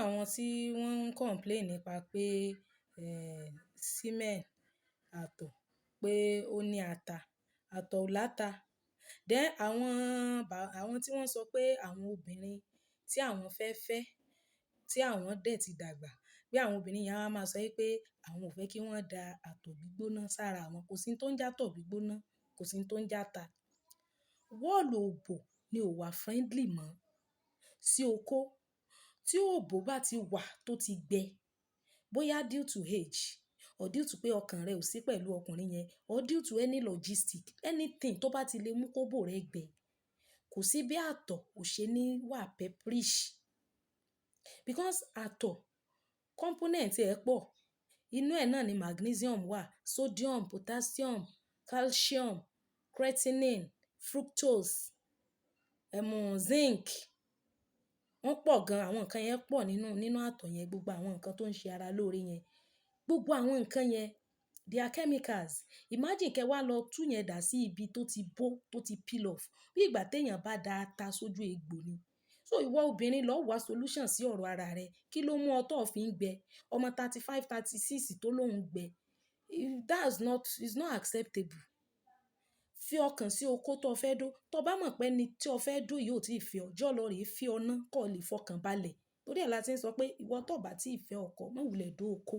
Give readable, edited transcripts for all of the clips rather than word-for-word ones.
Àwọn tí wọ́n ń complain nípa pé, semen, àtọ̀ pé ó ní ata, àtọ̀ ò láta. Then àwọn, àwọn tí wọ́n sọ pé àwọn obìnrin tí àwọn fẹ́ fẹ́, tí àwọn dẹ̀ ti dàgbà, pé àwọn obìnrin yẹn a máa sọ wípé àwọn ò fẹ́ kí wọ́n da àtọ̀ gbígbóná sára àwọn. Kò sí ohun tó ń jẹ́ àtọ̀ gbígbóná, kò sí ohun tó ń jẹ́ ata. Wall òbò ni ò wà friendly mọ́ sí okó. Tí òbò bá ti wà tó ti gbẹ, bóyá due to age or due to pé ọkàn rẹ ò sí pẹ̀lú ọkùnrin yẹn or due to any logistic, anything tó bá ti lè mú kó bò rẹ gbẹ, kò sí bí àtọ̀ ò ṣe ní wà pepperish. Because àtọ̀ component ẹ̀ pọ̀. Inú ẹ̀ náà ni magnesium wà, sodium, potassium, calcium, creatinine, fructose, zinc. Wọ́n pọ̀ gan. Àwọn nǹkan yẹn pọ̀ nínú àtọ̀ yẹn. Gbogbo àwọn nǹkan tó ń ṣe ara lóore yẹn. Gbogbo àwọn nǹkan yẹn, they are chemicals. Imagine kí ẹ wá lọ tú yẹn dà sí ibi tó ti bó, tó ti peel off. Bí ìgbà tí èèyàn bá da ata sójú egbò ni. So ìwọ obìnrin, lọ wá solution sí ọ̀rọ̀ ara rẹ. Kí ló mú ọ tó fi ń gbẹ? Ọmọ 35, 36 tó lóhun gbẹ. That's not, it's not acceptable. Fi ọkàn sí okó tó fẹ́ dó. Tó bá mọ̀ pé ẹni tí o fẹ́ dó yìí ò tí ì fẹ́ ọ, jọ́ lọ rè fẹ́ ọ ná kó lè fọkàn balẹ̀. Torí ẹ̀ la tí ń sọ pé ìwọ tó bá tí ì fẹ́ ọkọ, má wulẹ̀ dó okó.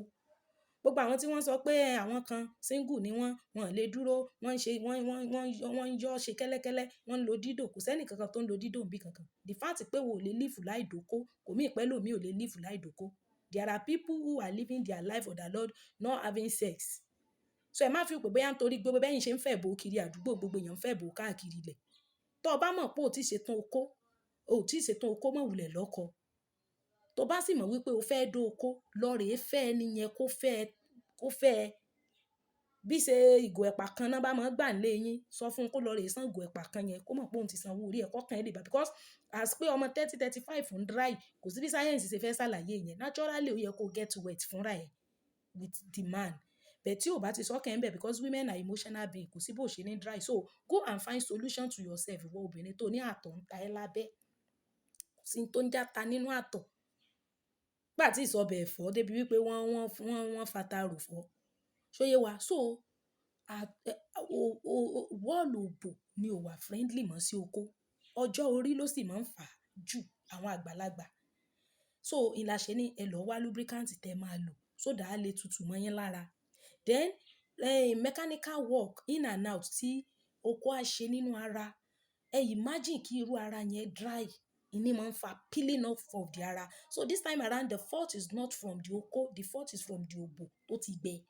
Gbogbo àwọn tí wọ́n sọ pé àwọn kan single ni wọ́n, wọ́n ò lè dúró, wọ́n ń ṣe, wọ́n, wọ́n, wọ́n, wọ́n ń yọ́ ṣe kẹ́lẹ́kẹ́lẹ́, wọ́n ń lo dildo. Kò sí ẹnì kankan tó ń lo dildo níbí kankan. The fact pé o ò lè live láì dóko, kò mean pé ẹlòmíì ò lè live láì dóko. There are people who are living their life for the Lord, not having sex. So ẹ má fi pé bóyá nítorí gbogbo bẹ́yìn ṣe ń fẹ́ bò kiri àdúgbò, gbogbo èèyàn ń fẹ́ bò káàkiri ilẹ̀. Tó bá mọ̀ pé o ò tí ì ṣe tán okó, o ò tí ì ṣe tán okó, má wulẹ̀ lọ́kọ. Tó bá sì mọ̀ wípé o fẹ́ dó okó, lọ rè fẹ́ ẹni yẹn kó fẹ́ ẹ, kó fẹ́ ẹ. Bí ṣe ìgò ẹ̀pà kan náà bá máa gbà nílé yín, sọ fún un kó lọ rè san ìgò ẹ̀pà kan yẹn, kó mọ̀ pé òun ti san owó orí ẹ̀, kọ́kàn ẹ lè bà. Because as pé ọmọ 30, 35 ń dry, kò sí bí science ṣe fẹ́ ṣàlàyé yẹn. Naturally, ó yẹ kó get wet fúnra ẹ̀ with the man. But tí ò bá ti sọ́kàn ẹ̀ ń bẹ̀, because women are emotional being, kò sí bó ṣe ní dry. So go and find solution to yourself. Ìwọ obìnrin tó ní àtọ̀ ń ta ẹ́ lábẹ́. Kò sí ohun tó ń játa nínú àtọ̀. Nígbà tí ìsọbẹ̀ ẹ̀fọ́ débi wípé wọ́n fata rò fọ́. Ṣó yé wa? So, wall òbò ni ò wà friendly mọ́ sí okó. Ọjọ́ orí ló sì máa ń fà ju àwọn àgbàlagbà. So, ìhun la ṣe ní ẹ lọ wá lubricant tẹ máa lò so that a lè tutù mọ́ yín lára. Then, mechanical work in and out tí okó á ṣe nínú ara. Ẹ imagine kí irú ara yẹn dry. Ìní máa ń fa peeling off of the ara. So this time around, the fault is not from the okó, the fault is from the òbò tó ti gbẹ.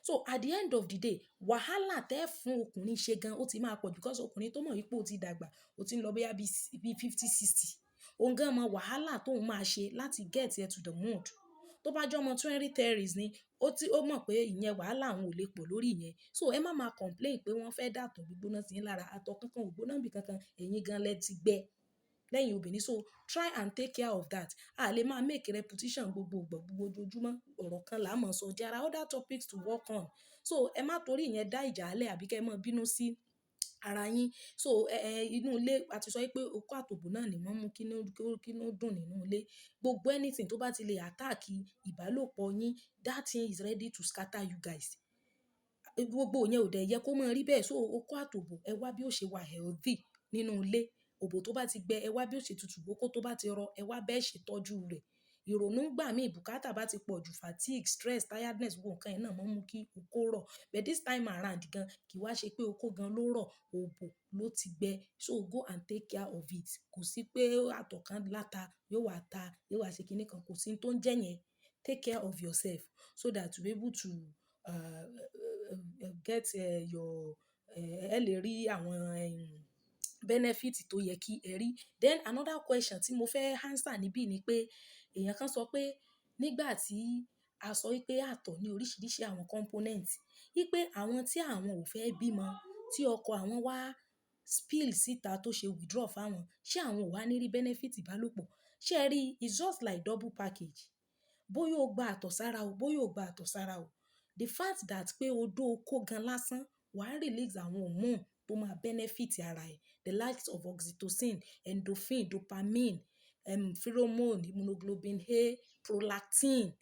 So at the end of the day, wàhálà tẹ́ fún ọkùnrin ṣe gan, ó ti máa pọ̀ jù because ọkùnrin tó mọ̀ wípé ó ti dàgbà, ó ti ń lọ bóyá bí 50, 60. Òun gan mọ wàhálà tó ń máa ṣe láti get ẹ to the mood. Tó bá jẹ́ ọmọ 20, 30s ni, ó tí ó mọ̀ pé ìyẹn wàhálà òun ò lè pọ̀ lórí ìyẹn. So ẹ má máa complain pé wọ́n fẹ́ dà àtọ̀ gbígbóná sí yín lára. Àtọ̀ kankan ò gbóná níbí kankan, ẹ̀yin gan lẹ ti gbẹ lẹ́yìn obìnrin. So try and take care of that. A lè máa make repetition gbogbo ìgbà, gbogbo ojoojúmọ́. Ọ̀rọ̀ kan là á mọ̀ sọ. There are other topics to work on. So ẹ má torí ìyẹn dá ìjà lẹ̀ àbí kí ẹ má bínú sí ara yín. So, inú ilé, a ti sọ wípé okó àtòbò náà ni wọ́n mú kí inú dùn nínú ilé. Gbogbo anything tó bá ti lè attack ìbálòpọ̀ yín, that thing is ready to scatter you guys. Gbogbo ìyẹn ò dẹ̀ yẹ kó máa rí bẹ́ẹ̀. So okó àtòbò, ẹ wá bí ó ṣe wà healthy nínú ilé. Òbò tó bá ti gbẹ, ẹ wá bí ó ṣe tutù. Okó tó bá ti rọ, ẹ wá bẹ́ẹ̀ ṣe tọ́jú rẹ̀. Ìrònú gbà mí, bùkátà bá ti pọ̀ jù, fatigue, stress, tiredness, gbogbo nǹkan yẹn náà máa ń mú kí okó rọ̀. But this time around gan, kì wá ṣe pé okó gan ló rọ̀, òbò ló ti gbẹ. So go and take care of it. Kò sí pé àtọ̀ kan láta, yóò wá ta, yóò wá ṣe kíní kan. Kò sí ohun tó ń jẹ́ yẹn. Take care of yourself so that you be able to get your, ẹ lè rí àwọn benefit tó yẹ kí ẹ rí. Then another question tí mo fẹ́ answer níbí ni pé èèyàn kan sọ pé nígbà tí a sọ wípé àtọ̀ ní oríṣiríṣi àwọn component, wípé àwọn tí àwọn ò fẹ́ bímọ, tí ọkọ àwọn wá spill síta tó ṣe withdraw fún àwọn, ṣé àwọn ò wá ní rí benefit ìbálòpọ̀? Ṣé ẹ rí? It's just like double package. Bóyá o gba àtọ̀ sára o, bóyá o gba àtọ̀ sára o. The fact that pé o dó okó gan lásán, wà á release àwọn hormone tó máa benefit ara ẹ. The likes of oxytocin, endorphin, dopamine, pheromone, immunoglobulin A, prolactin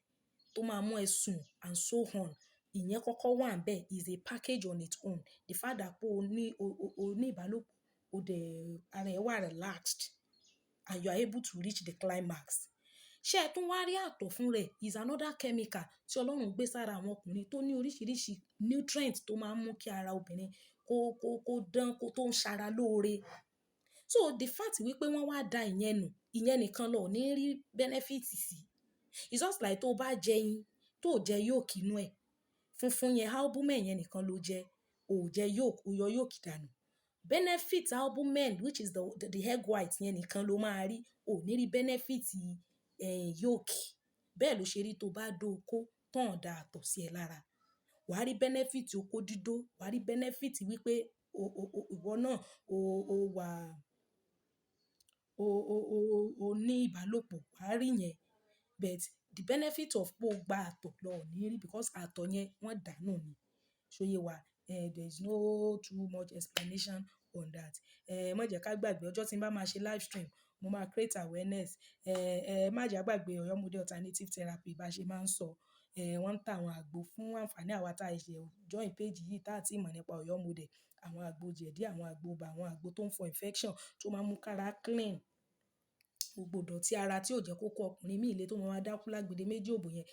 tó máa mú ẹ sùn and so on. Ìyẹn kọ́kọ́ wà níbẹ̀, is a package on its own. The fact that pé o ní ìbálòpọ̀, o dẹ̀ ara ẹ wà relaxed and you are able to reach the climax. Ṣé ẹ tún wá rí àtọ̀ fún rẹ̀ is another chemical tí Ọlọ́run gbé sára àwọn ọkùnrin tó ní oríṣiríṣi nutrient tó máa ń mú kí ara obìnrin kó dán, kó tó ń ṣara lóore. So the fact wípé wọ́n wá da ìyẹn nù, ìyẹn nìkan lò ní rí benefit sí. It's just like tó bá jẹ ẹyin, tó jẹ yolk inú ẹ̀, funfun yẹn, albumen yẹn nìkan ló jẹ, ò jẹ yolk, o yọ yolk dànù. Benefit albumen, which is the egg white yẹn nìkan ló máa rí, ò ní rí benefit yolk. Bẹ́ẹ̀ ló ṣe rí tó bá dó okó tán dà àtọ̀ sí ẹ lára. Wà á rí benefit okó dídó, wà á rí benefit wípé o ìwọ náà o wà, o ní ìbálòpọ̀, wà á rí yẹn. But the benefit of pé o gba àtọ̀ lọ ò ní rí because àtọ̀ yẹn wọ́n dànù ni. Ṣó yé wa? There is no too much explanation on that. Má jẹ ká gbàgbé ọjọ́ tí n bá máa ṣe live stream, mo máa create awareness. Má jẹ á gbàgbé Ọ̀yọ́ Model Alternative Therapy bá ṣe máa ń sọ. Wọ́n ń ta àwọn àgbo fún ànfàní àwa tí a ṣẹ̀ join page yìí tá tí mọ̀ nípa Ọ̀yọ́ Model. Àwọn àgbo jẹ̀dí, àwọn àgbo ibà, àwọn àgbo tó ń fọ infection, tó máa ń mú kára clean. Gbogbo ìdọ̀tí ara tí ò jẹ́ kó kó ọkùnrin mí lé tó máa máa dákú lágbède méjì òbò yẹn.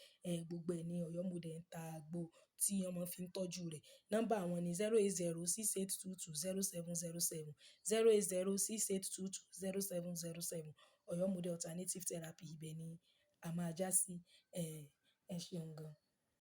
Gbogbo ẹ̀ ní Ọ̀yọ́ Model ń ta àgbo tí wọ́n máa fi ń tọ́jú rẹ̀. Nọ́mbà wọn ni 08068220707, 08068220707. Ọ̀yọ́ Model Alternative Therapy, ibẹ̀ ni a máa já sí. Ẹ ṣeun gan.